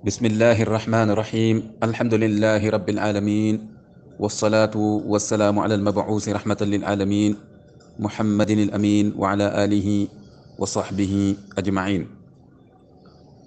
بسم الله الرحمن الرحيم الحمد لله رب العالمين والصلاة والسلام على المبعوث رحمة للعالمين محمد الأمين وعلى آله وصحبه أجمعين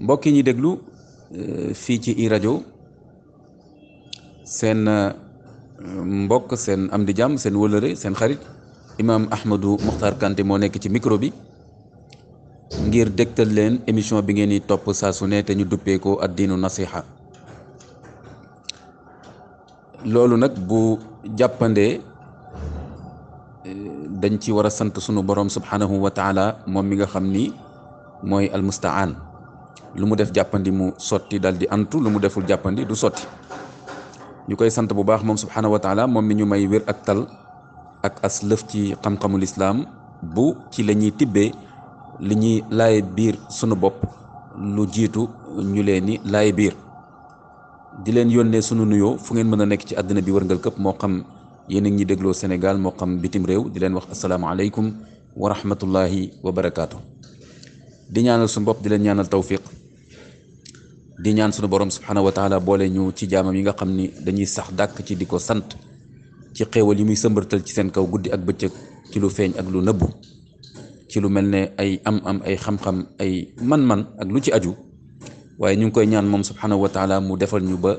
mbokki ñi déglu fii ci iRadio seen mbokk seen am di jàmm seen wëlëre seen xarit Imam Ahmadou Mokhtar Kanté moo nekk ci micro bi ngir dégtal leen émission bi ngeen di topp saa su ne te ñu duppee ko addiinu nasiha loolu nag bu jàppandee dañ ci war a sant sunu borom subhanahu wa taala moom mi nga xam ni mooy almustaan lu mu def jàppandi mu sotti dal di antu lu mu deful jàppandi du sotti ñu koy sant bu baax moom subhanahu wa taala moom mi ñu may wér ak tal ak as lëf ci xam-xamul islaam bu ci la ñuy tibbee li ñuy laaye biir sunu bopp lu jiitu ñu leen ni laaye biir di leen yónnee sunu nuyoo fu ngeen mën a nekk ci àddina bi wërngal këpp moo xam yéen a ngi dégloo Sénégal moo xam bitim réew di leen wax asalaamaaleykum wa rahmatullahi wa barakaatu. di ñaanal sunu bopp di leen ñaanal tawfiq di ñaan sunu borom subhanahu wa taala boole ñu ci jaamam yi nga xam ni dañuy sax dàkk ci di ko sant ci xéewal yi muy sëmbartal ci seen kaw guddi ak bëccëg ci lu feeñ ak lu nëbbu ci lu mel ne ay am ay xam-xam ay man-man ak lu ci aju waaye ñu ngi koy ñaan moom subhanahu wa taala mu defal ñu ba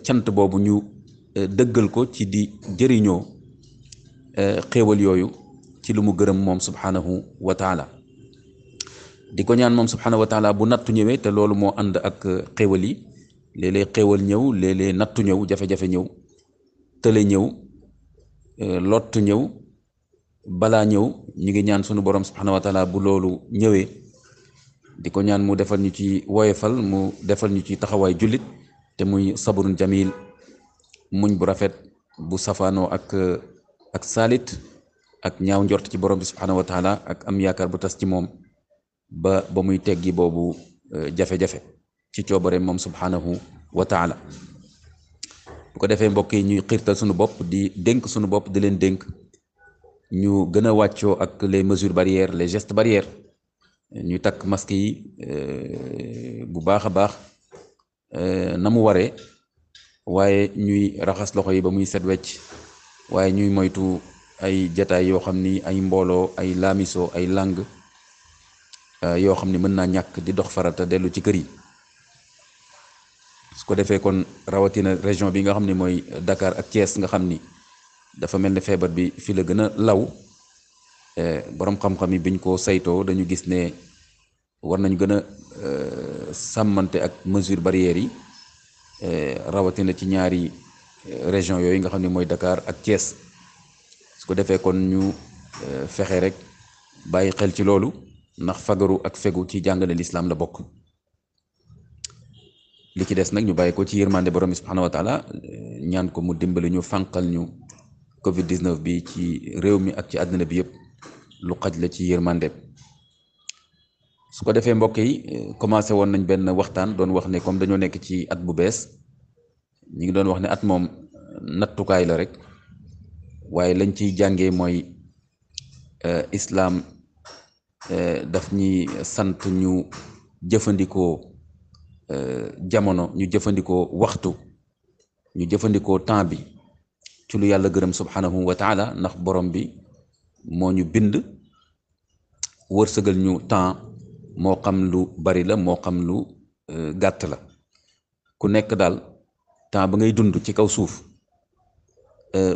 cant boobu ñu dëggal ko ci di jëriñoo xéewal yooyu ci lu mu gërëm moom subhanahu wa taala di ko ñaan moom subhanahu wa taala bu nattu ñëwee te loolu moo ànd ak xéewal yi léeg-léeg xéewal ñëw léeg-léeg nattu ñëw jafe-jafe ñëw tële ñëw lottu ñëw balaa ñëw ñu ngi ñaan sunu borom subhanahu wa taala bu loolu ñëwee di ko ñaan mu defal ñu ci woyefal mu defal ñu ci taxawaay jullit te muy sabrun jamil muñ bu rafet bu safaanoo ak saalit ak ñaaw njort ci borom bi subhanahu wa taala ak am yaakaar bu tas ci moom ba muy teggi boobu jafe-jafe ci coobare moom subhanahu wa taala bu ko defee mbokk yi ñuy xiirtal sunu bopp di dénk sunu bopp di leen dénk ñu gën a wàccoo ak les mesures barrières les gestes barrières ñu takk masque yi bu baax a baax na mu waree waaye ñuy raxas loxo yi ba muy set wecc waaye ñuy moytu ay jataay yoo xam ni ay mbooloo ay laamiso ay langue yoo xam ni mën naa ñàkk di dox farata dellu ci kër yi su ko defee kon rawatina région bi nga xam ni mooy Dakar ak Thiès nga xam ni dafa mel ne feebar bi fi la gën a law boroom xam-xam yi biñ ko saytoo dañu gis ne war nañu gën a sàmmante ak mesure barrières yi rawatina ci ñaari région yooyu nga xam ne mooy Dakar ak Thiès su ko defee kon ñu fexe rek bàyyi xel ci loolu ndax fagaru ak fegu ci jàngale lislaam la bokk li ci des nag ñu bàyyi ko ci yërmande borom bi subhanahu wa taala ñaan ko mu dimbali ñu fànqal ñu covid 19 bi ci réew mi ak ci àddina bi yëpp lu xaj la ci yërmande su ko defee mbokk yi commencé woon nañ benn waxtaan doon wax ne comme dañoo nekk ci at bu bees ñi ngi doon wax ne at moom nattukaay la rek waaye lañ ciy jàngee mooy islaam daf ñuy sant ñu jëfandikoo jamono ñu jëfandikoo waxtu ñu jëfandikoo temps bi ci lu yàlla gërëm subhanahu wa taala ndax borom bi moo ñu bind wërsëgal ñu temps moo xam lu bari la moo xam lu gàtt la ku nekk daal temps ba ngay dund ci kaw suuf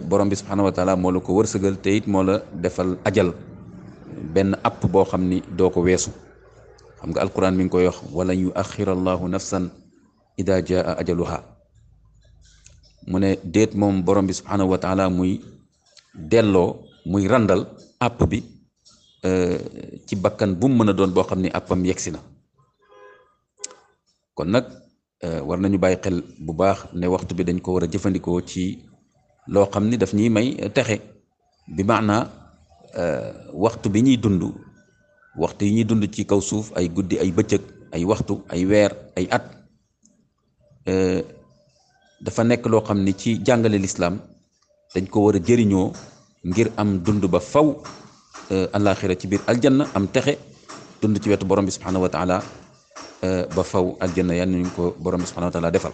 borom bi subhanahu wa taala moo la ko wërsëgal te it moo la defal ajal benn app boo xam ni doo ko weesu xam nga alquran mi ngi koy wax wala yu axira allahu nafsan ida jaa ajaluha mu ne déet moom borom bi subhanahu wa taala muy delloo muy randal app bi ci bakkan bu mu mën a doon boo xam ni appam yegsi na kon nag war nañu bàyyi xel bu baax ne waxtu bi dañ ko war a jëfandikoo ci loo xam ni daf ñuy may texe bi maanaa waxtu bi ñuy dund waxtu yi ñuy dund ci kaw suuf ay guddi ay bëccëg ay waxtu ay weer ay at dafa nekk loo xam ni ci jàngale lislaam dañ ko war a jëriñoo ngir am dund ba faw àllaaxira ci biir aljanna am texe dund ci wetu borom bi subhanahu wa taala ba faw aljanna yal nañu ko borom bi subhanahu wa taala defal.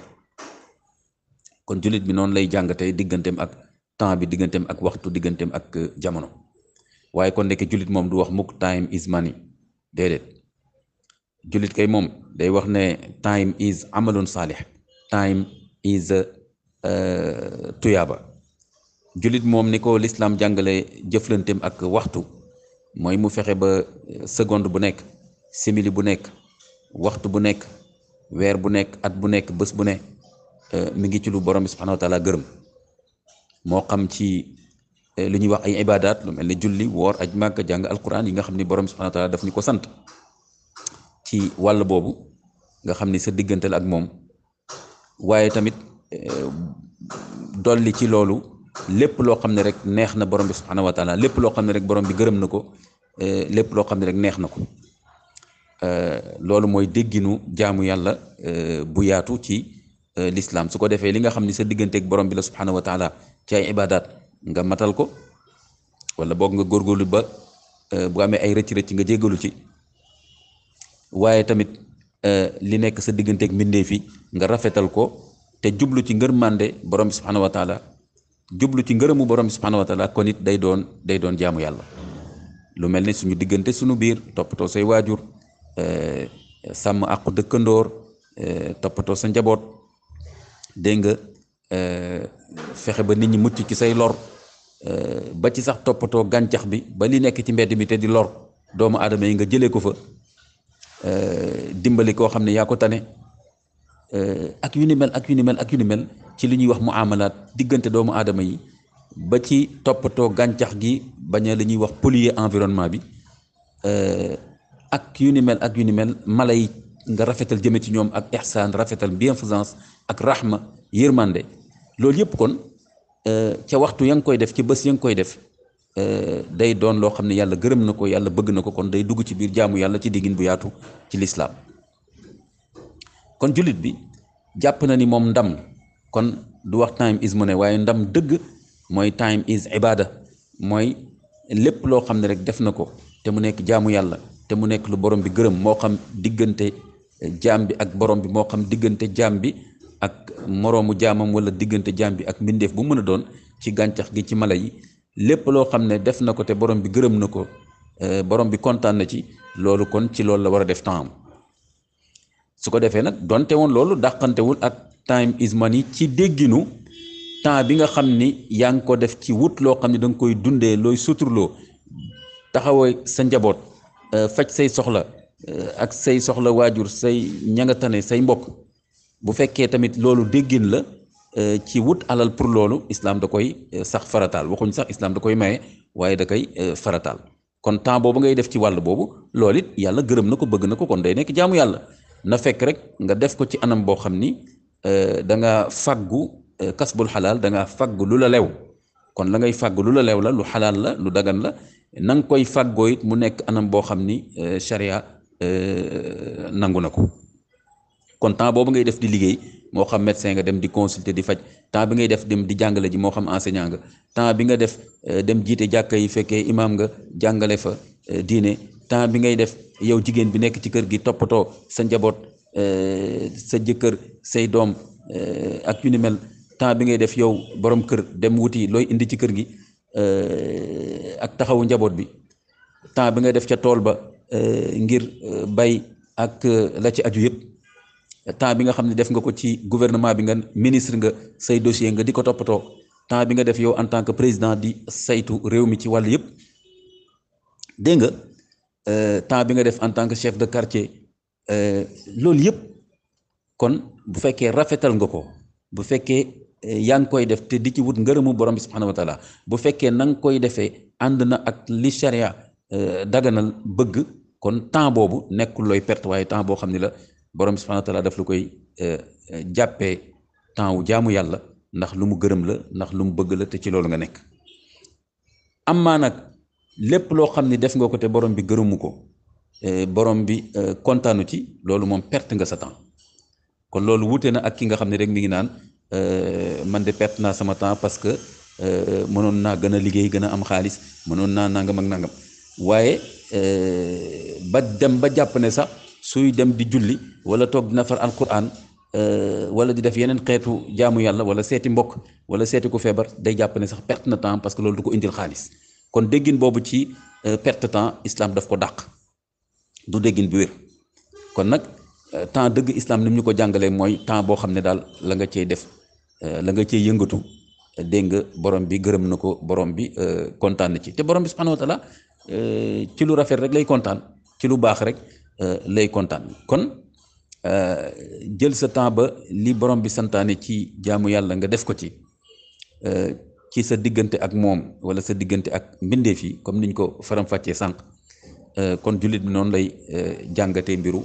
kon jullit bi noonu lay jàngatee digganteem ak temps bi, digganteem ak waxtu, digganteem ak jamono. waaye kon ndeke jullit moom du wax mukk time is money, déedéet. jullit kay moom day wax ne time is amalun saalih, time is tuyaaba. jullit moom ni ko lislaam jàngale jëflanteem ak waxtu mooy mu fexe ba seconde bu nekk, simili bu nekk, waxtu bu nekk, weer bu nekk, at bu nekk, bés bu ne mi ngi ci lu borom bi subhanahu wa taala gërëm. moo xam ci lu ñuy wax ay ibaadaat lu mel ne julli, woor, aj, màkka, jàng alquran yi nga xam ni borom bi subhanahu wa taala daf ñu ko sant ci wàll boobu nga xam ni sa diggante la ak moom. waaye tamit dolli ci loolu lépp loo xam ne rek neex na borom bi subhanahu wa taala, lépp loo xam ne rek borom bi gërëm na ko, lépp loo xam ne rek neex na ko. loolu mooy dégginu jaamu yàlla bu yaatu ci l'islam. su ko defee li nga xam ni sa digganteeg borom bi la subhanahu wa taala ci ay ibaadaat nga matal ko, wala boog nga góorgóorlu ba bu amee ay rëcc-rëcc nga jéggalu ci. waaye tamit li nekk sa digganteeg mbindeef yi nga rafetal ko te jublu ci ngërmande borom bi subhanahu wa taala, jublu ci ngërëmu borom bi subhanahu wa taala. kon it day doon jaamu yàlla. lu mel ni suñu diggante suñu biir, toppatoo say waajur, sàmm àqu dëkkandoor, toppatoo sa njaboot, dégg nga, fexe ba nit ñi mucc ci say lor, ba ci sax toppatoo gàncax bi ba li nekk ci mbedd mi te di lor doomu aadama yi nga jëlee ko fa, dimbali koo xam ne yaa ko tane, ak yu ni mel ak yu ni mel ak yu ni mel ci li ñuy wax muamalaat diggante doomu aadama yi, ba ci toppatoo gàncax gi bañ a li ñuy wax polluer environnement bi, ak yu ni mel ak yu ni mel. mala yi nga rafetal jëme ci ñoom ak ihsaan, rafetal, bienfaisance ak rahma, yërmande. loolu yëpp kon ca waxtu ya nga koy def, ci bés ya nga koy def, day doon loo xam ne yàlla gërëm na ko, yàlla bëgg na ko. kon day dugg ci biir jaamu yàlla ci diggin bu yaatu ci lislaam. kon jullit bi jàpp na ni moom ndam kon du wax time is money, waaye ndam dëgg mooy time is ibada, mooy lépp loo xam ne rek def na ko te mu nekk jaamu yàlla, te mu nekk lu borom bi gërëm, moo xam diggante jaam bi ak borom bi, moo xam diggante jaam bi ak moroomu jaamam, wala diggante jaam bi ak mbindeef bu mën a doon, ci gàncax gi, ci mala yi. lépp loo xam ne def na ko te borom bi gërëm na ko, borom bi kontaan na ci loolu, kon ci loolu la war a def temps. su ko defee nag donte woon loolu dàqantewul ak time is money ci dégginu temps bi nga xam ni yaa ngi ko def ci wut loo xam ne da nga koy dundee, looy suturloo, taxawoo sa njaboot, faj say soxla ak say soxla waajur, say ñangatane, say mbokk. bu fekkee tamit loolu déggin la ci wut alal pour loolu, islam da koy sax farataal. waxuñ sax islam da koy maye, waaye da koy farataal. kon temps boobu ngay def ci wàll boobu, loolu it yàlla gërëm na ko, bëgg na ko. kon day nekk jaamu yàlla. na fekk rek nga def ko ci anam boo xam ni da nga fàggu kasbul xalaal, da nga fàggu lu la lew. kon la ngay fàggu lu la lew la, lu xalaal la, lu dagan la. na nga koy fàggoo it mu nekk anam boo xam ni sharia nangu na ko. kon temps boobu ngay def di liggéey, moo xam médecin nga dem di consulter di faj, temps bi ngay def dem di jàngale ji, moo xam enseignant nga, temps bi nga def dem jiite jàkka yi fekkee imam nga jàngale fa diine, temps bi ngay def yow jigéen bi nekk ci kër gi toppatoo sa njaboot, sa jëkkër, say doom ak yu ni mel, temps bi ngay def yow borom kër dem wuti looy indi ci kër gi ak taxawu njaboot bi, temps bi nga def ca tool ba ngir bay ak la ci aju yëpp, temps bi nga xam ne def nga ko ci gouvernement bi, nga ministre nga, say dossier nga di ko toppatoo, temps bi nga def yow en tant que président di saytu réew mi ci wàll yëpp, dégg nga, temps bi nga def en tant que chef de quartier, loolu yëpp. kon bu fekkee rafetal nga ko, bu fekkee yaa ngi koy def te di ci wut ngërëmu borom bi subhanahu wa taala, bu fekkee na nga koy defee ànd na ak li sharia daganal bëgg, kon temps boobu nekkul looy perte, waaye temps boo xam ne la borom bi subhanahu wa taala daf lu koy jàppee temps wu jaamu yàlla, ndax lu mu gërëm la, ndax lu mu bëgg la, te ci loolu nga nekk. amaa nag lépp loo xam ne def nga ko te borom bi gërëmu ko, borom bi kontaanu ci, loolu moom perte nga sa temps. kon loolu wuute na ak ki nga xam ne rek mi ngi naan man de perte naa sama temps parce que mënoon naa gën a liggéey, gën a am xaalis, mënoon naa nangam ak nangam. waaye ba dem ba jàpp ne sax suy dem di julli wala toog di nafar alquran wala di def yeneen xeetu jaamu yàlla wala seeti mbokk wala seeti ku feebar day jàpp ne sax perte na temps parce que loolu du ko indil xaalis kon déggin boobu ci perte temps islam daf ko dàq du déggin bi wér kon nag temps dëgg islam ni mu ñu ko jàngalee mooy temps boo xam ne daal la nga cey def la nga cey yëngatu dégg nga borom bi gërëm na ko borom bi kontaan na ci te borom bi subhanahu wa taala ci lu rafet rek lay kontaan ci lu baax rek lay kontaan kon jël sa temps ba li borom bi santaane ci jaamu yàlla nga def ko ci sa diggante ak moom wala sa diggante ak mbindeef yi comme niñ ko faram-fàccee sànq kon jullit bi noonu lay jàngatee mbiru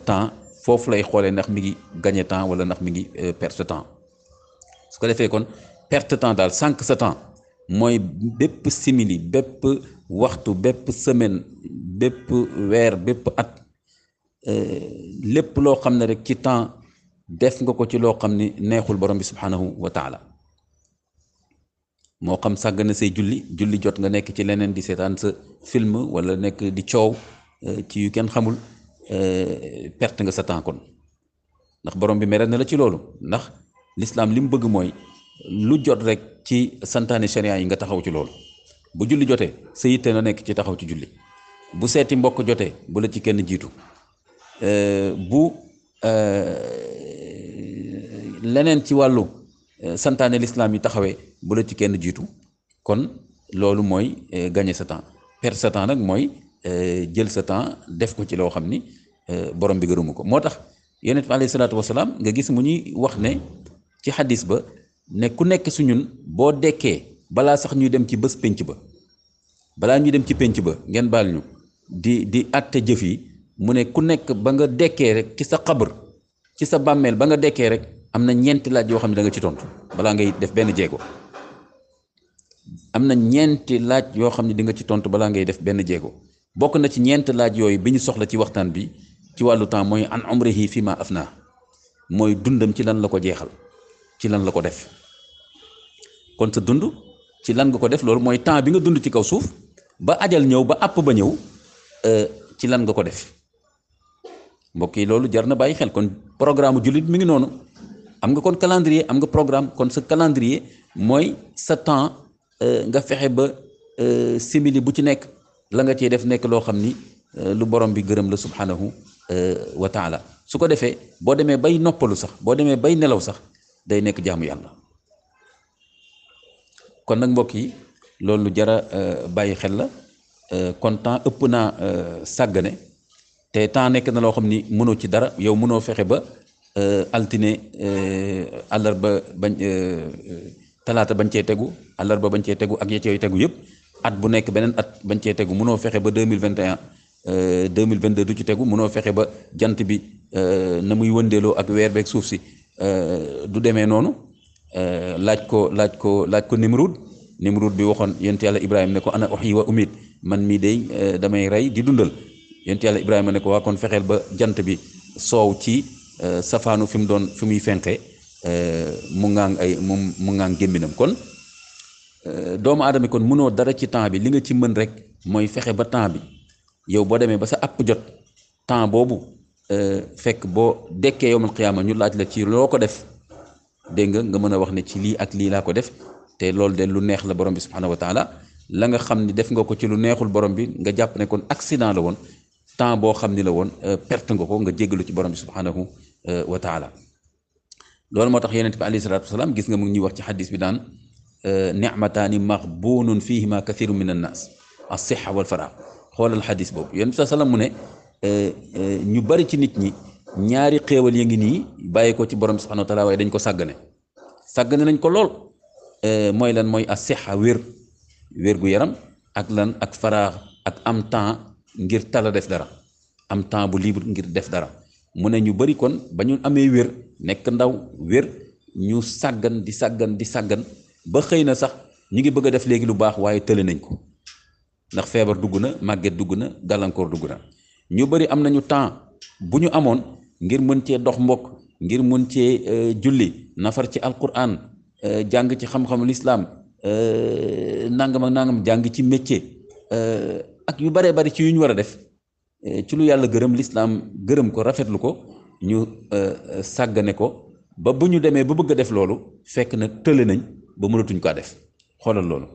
temps foofu lay xoolee ndax mi ngi gagné temps wala ndax mi ngi perte temps su ko defee kon perte temps daal sànq sa temps mooy bépp simili bépp waxtu bépp semaine bépp weer bépp at lépp loo xam ne rek ci temps def nga ko ci loo xam ni neexul borom bi subhanahu wa taala moo xam sàgg na say julli jot nga nekk ci leneen di seetaan sa film wala nekk di coow ci yu kenn xamul perte nga sa temps kon ndax borom bi mere na la ci loolu ndax l'islam li mu bëgg mooy lu jot rek ci santaane sharia yi nga taxaw ci loolu bu julli jotee sa yitte na nekk ci taxaw ci julli bu seeti mbokk jotee bu la ci kenn jiitu bu leneen ci wàllu santaane l'islam yi taxawee bu la ci kenn jiitu kon loolu mooy gagner sa temps perdre sa temps nag mooy jël sa temps def ko ci loo xam ni borom bi gërëmu ko moo tax yonent bi alayhi salaatu wasalaam nga gis mu ñuy wax ne ci xadis ba ne ku nekk su ñun boo dekkee balaa sax ñuy dem ci bés pénc ba balaa ñuy dem ci pénc ba ngeen baal ñu di àtte jëf yi mu ne ku nekk ba nga dekkee rek ci sa xabar ci sa bàmmeel ba nga dekkee rek am na ñeenti laaj yoo xam ne da nga ci tontu balaa ngay def benn jéego am na ñeenti laaj yoo xam ne di nga ci tontu balaa ngay def benn jéego bokk na ci ñeenti laaj yooyu bi ñu soxla ci waxtaan bi ci wàllu temps mooy an umrihi fi ma afna mooy dundam ci lan la ko jeexal ci lan la ko def kon sa dund ci lan nga ko def loolu mooy temps bi nga dund ci kaw suuf ba ajal ñëw ba àpp ba ñëw ci lan nga ko def mbokk yi loolu jar na bàyyi xel kon programme jullit mi ngi noonu am nga kon calendrier am nga programme kon sa calendrier mooy sa temps nga fexe ba simili bu ci nekk la nga cee def nekk loo xam ni lu borom bi gërëm la subhanahu wa taala su ko defee boo demee bay noppalu sax boo demee bay nelaw sax day nekk jaamu yàlla kon nag mbokk yi loolu lu jara bàyyi xel la kon temps ëpp naa sàggane te temps nekk na loo xam ni mënoo ci dara yow mënoo fexe ba altine àllarba bañ talaata bañ cee tegu àllarba bañ cee tegu ak ya cee tegu yëpp at bu nekk beneen at bañ cee tegu mënoo fexe ba 2021 2022 du ci tegu mënoo fexe ba jant bi na muy wëndeeloo ak weer beeg suuf si du demee noonu laaj ko Nimrud bi waxoon yonent yàlla Ibrahima ne ko ana uhyi wa umiit man mii day damay rey di dundal yonent yàlla Ibrahima ne ko waa kon fexeel ba jant bi soow ci safaanu fi muy fenqee mu ŋaang gémminam kon doomu aadama kon mënoo dara ci temps bi li nga ci mën rek mooy fexe ba temps bi yow boo demee ba sa àpp jot temps boobu fekk boo dekkee yowmal qiyaama ñu laaj la ci loo ko def dégg nga mën a wax ne ci lii ak lii laa ko def te loolu de lu neex la borom bi subhanahu wa taala la nga xam ni def nga ko ci lu neexul borom bi nga jàpp ne kon accident la woon temps boo xam ni la woon perte nga ko nga jéggalu ci borom bi subhanahu wa taala loolu moo tax yonent bi alayhi salaatu wasalaam gis nga mu ngi ñuy wax ci xadis bi daan nicmataani maxbuunun fihima kathiru min annaas as-siha wal faraax xoolal xadis boobu yonent bi salaam mu ne ñu bari ci nit ñi ñaari xéewal ya ngi nii bàyyi ko ci borom bi subhanahu wa taala waaye dañ ko sàggane nañ ko lool mooy lan mooy as-siha wér gu yaram ak lan ak faraax ak am temps ngir tala def dara am temps bu libre ngir def dara mu ne ñu bari kon ba ñu amee wér nekk ndaw wér ñu di sàggan ba xëy na sax ñu ngi bëgg a def léegi lu baax waaye tële nañ ko ndax feebar dugg na màgget dugg na gàllankoor dugg na ñu bari am nañu temps bu ñu amoon ngir mën cee dox mbokk ngir mën cee julli nafar ci alquran jàng ci xam-xamu lislaam nangam ak nangam jàng ci métier ak yu baree bari ci yu ñu war a def ci lu yàlla gërëm lislaam gërëm ko rafetlu ko ñu sàggane ko ba bu ñu demee ba bëgg a def loolu fekk na tële nañ ba mënatuñ kaa def xoolal loolu